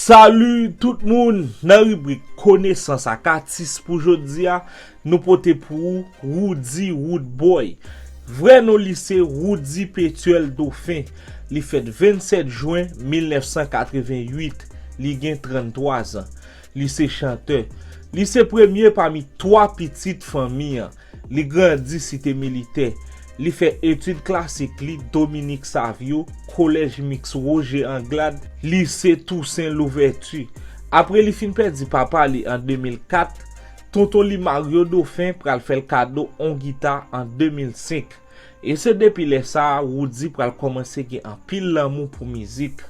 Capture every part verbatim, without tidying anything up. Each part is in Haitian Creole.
Salut tout moun! Nan ribrik Konesans ak Atis pou jodi a, nou pote pou ou Roody Roodboy. Vrè non li se Roody Pétuel Dauphin. Li fèt vennsèt jen mil nèf san katrevenn uit. Li gen tranntwa zan. Li se chantè. Li se premye pami twa pitit fanmi an. Li grandi Site Militè. Li fè etid klasik li Dominique Savio, Kolèj Miks Roger Anglade, Lise Toussaint Louverture. Apre li fin pèdi papa li an de mil kat, tonton li Mario Dauphin pral fè l kado on gita an de mil senk. E se depi lè sa a, Roody pral kòmanse gen anpil lanmou pou mizik.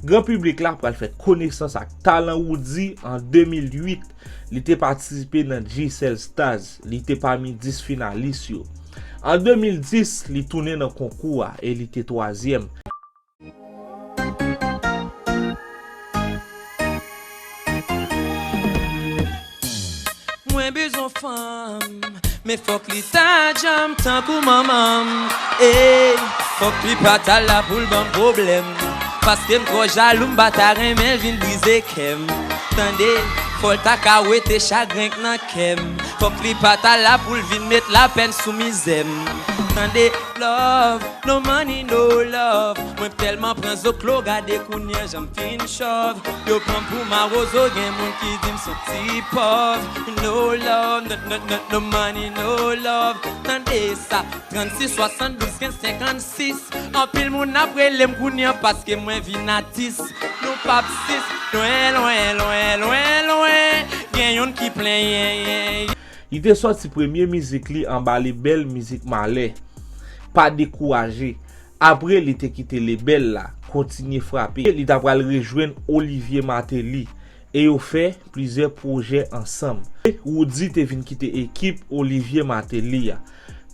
Gran piblik la pral fè konesans ak talan Roody an de mil uit. Li te patisipe nan Djécel Stars. Li te pami dis finalis yo. An de mil dis, li tounen nan konkou a e li te twazyèm. Mwen bezwen fanm, men fòk li ta djanm tankou manman m. Ey, fòk li pa ta la pou l ban m pwoblèm. Paske m twò jalou, m pa ta renmen vin brize kè m. Tande, fò l ta ka wete chagren k nan kè m. Fòk li pa ta la pou l vin met lapèn sou mizè m. Tande, love, no money, no love. Mwen tèlman pran zoklo, gade kounye a jan m fin chòv. Yo pran m pou mawozo, gen moun ki di m s on ti pòv. No love, no, no, no, no money, no love. Tande sa, trannsis, swasanndouz, kenz, senkannsis. Anpil moun ap rele m kounye a paske mwen vin atis. Nou p ap sis, lwen, lwen, lwen, lwen, lwen. Gen youn ki plenyen. Li te sòti premye mizik li anba lebèl Mizik Malè, Pa Dekouraje. Apre, li te kite lebèl la, kontinye frape. Li ta pral rejwenn Olivier Martelly e yo fè plizyè pwojè ansanm. Roody te vin kite ekip Olivier Martelly a.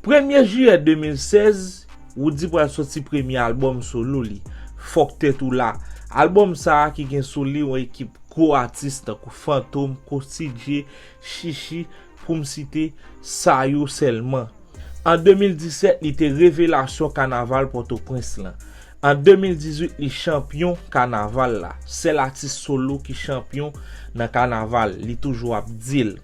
Premye jiyè de mil sèz, Roody pral sòti premye albòm solo li, Fòk Tèt Ou La. Albòm sa a ki gen sou li yon ekip gwo atis tankou Fantom, Costi J, Chichi, pou m site sa yo sèlman. An de mil disèt, li te revelasyon kanaval Pòtoprens lan. An de mil dizuit, li chanpyon kanaval la, sèl atis solo ki chanpyon nan kanaval, li toujou ap di l.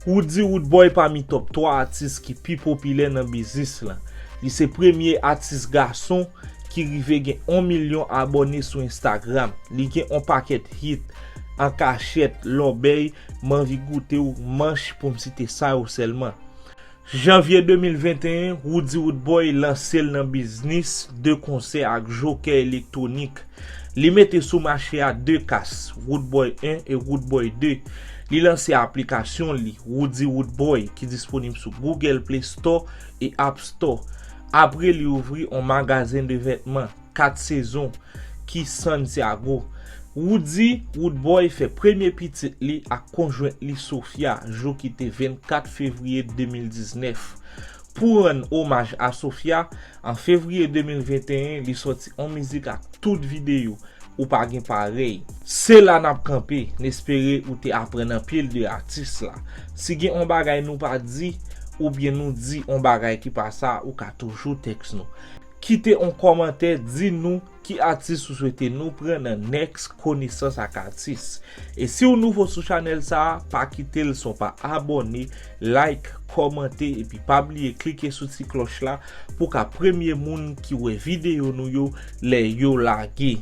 Roody Roodboy pami top twa atis ki pi popilè nan biznis lan. Li se premye atis gason ki rive gen on milyon abòne sou Instagram. Li gen on pakèt hit, An Kachèt, Lòbèy, M Anvi Goute W, Manch, pou m site sa yo sèlman. Janvye de mil venteyen, Roody Roodboy lanse l nan biznis de konsè ak jokè elektwonik. Li mete sou mache a de kas, Roodboy en e Roodboy de. Li lanse aplikasyon li, Roody Roodboy, ki disponib sou Google Play Store e App Store. Apre, li ouvri on magazen de vètman, Kat Sezon, ki Santiago. Roody Roodboy fè premye pitit li ak konjwent li Sofia, jou ki te vennkat fevriye de mil diznèf. Pou rann omaj a Sofia, an fevriye de mil venteyen, li sòti on mizik ak tout videyo, Ou Pa Gen Parèy. Se la n ap kanpe, n espere ou te aprann anpil de atis la. Si gen on bagay nou pa di, oubyen nou di on bagay ki pa sa, ou ka toujou tèks nou. Kite on kòmantè, di nou ki atis ou swete nou pran nan next Konesans ak Atis. E si w nouvo sou chanèl sa a, pa kite l san w pa abòne, like, kòmante, epi pa bliye klike sou ti klòch la pou w ka premye moun ki wè videyo nou yo lè yo lage.